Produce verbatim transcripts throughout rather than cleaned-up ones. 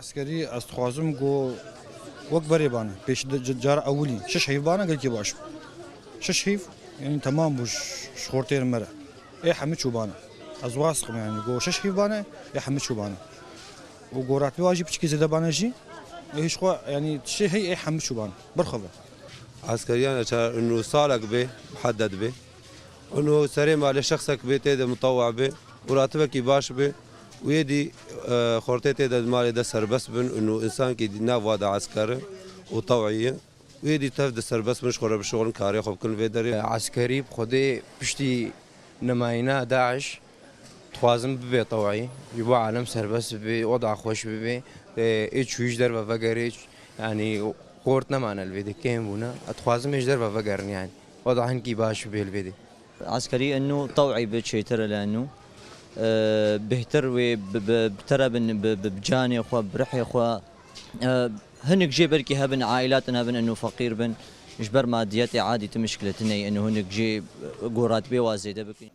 Eskerî ez dixwazim ku wek berê bane. Pêş de ca-, cara ewilî şeş heyv bane gelkî baş bû. Şeş heyv, yanî temam bû ji, ji xortê me re. Ê hemî çûbane. Ez wasiqim yanî ku şeş heyv bane, ê hemî çûbane. Û goratbê wa jî piçikî zêde bane jî. Ê hîç xwe, yanî tiştê hey ê hemî çûbane. Berxwe be. Eskeriyan e çar û salek bê, muhedded bê. Û serê malê şexsek bê, tê de mutewwa bê. Û ratibekî baş bê. Û yê dî, e, xortê tê de malê de serbest bin û însankî dî nav wa de esker e û tewî ye. Wê dî tev di serbest bin ji xwe re bişixulin, karê xwe bikin vê derê. Eskerî bi Xwedê piştî nemayîna DAIŞ dixwazim bibe tewî. Ji bo alem serbest bibe, weda xweş bibe. Ê, ê çûyî ji derve vegerê, yanî xort nemane li vê de kêm bûne. Ez dixwazim ê ji derve vegerin yanî. Weda hinkî baş bibe li vê de. Eskerî eno tewî bi çêtir e li eno. Ee, bêhtir wê bi, bi, bi te re bin, bi, bi, bi canê xwe, bi rihê xwe. Ee, hinek jê belkî hebin, ailatin hebin, eno feqîr bin. Ji ber madiyetê adî tu mişkile tune ye, eno hinek jê, e, goratbê wa zêde bikin.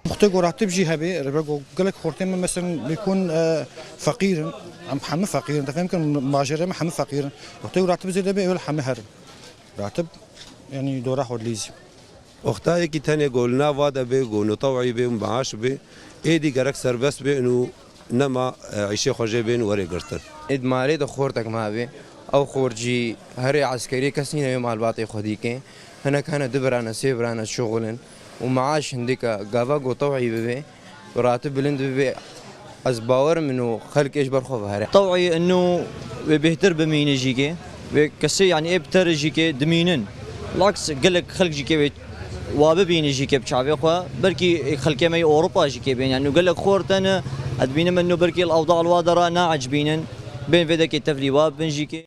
Muxtê goratib jî hebe, rebe go-, gelek xortê me, meselen, bêkun, e, feqîr in, em hemî feqîr in, te fêm kin, majêrê me hemî feqîr in. Muxtê goratib zêde be, ewil hemî herin. Ratib, yanî dora xwe dilîzî. Wexta yekî tenê go li nav va de bê, go notewî bê, maaş bê, êdî gerek serbest bê û nema, e, îşê xwe jê bên werê girtin. Êd malê de xortek ma bê, ew xort jî herê eskerî kes nîne wê malbatê xwe dîkê. Hinek hene du birane, sê birane şixulin û maaş hindika gava go tewî bibê. Ratib bilind bibe, ez bawer im ino xelk ê ji ber xwe ve here. Tewî ino wê bêhtir bimîne jî ke, wê kesê, yanî ê bi te re jî ke dimînin. Bilaks gelek xelk jî ke wê wa bibîne jî ke bi çavê xwe, belkî xelkê me yê Ewropa jî ke bên, yanî gelek xort hene, ez dibînim ino belkî li ewda li wa de re naecibînin, bên vê de ke tevlî wa bibin jî ke.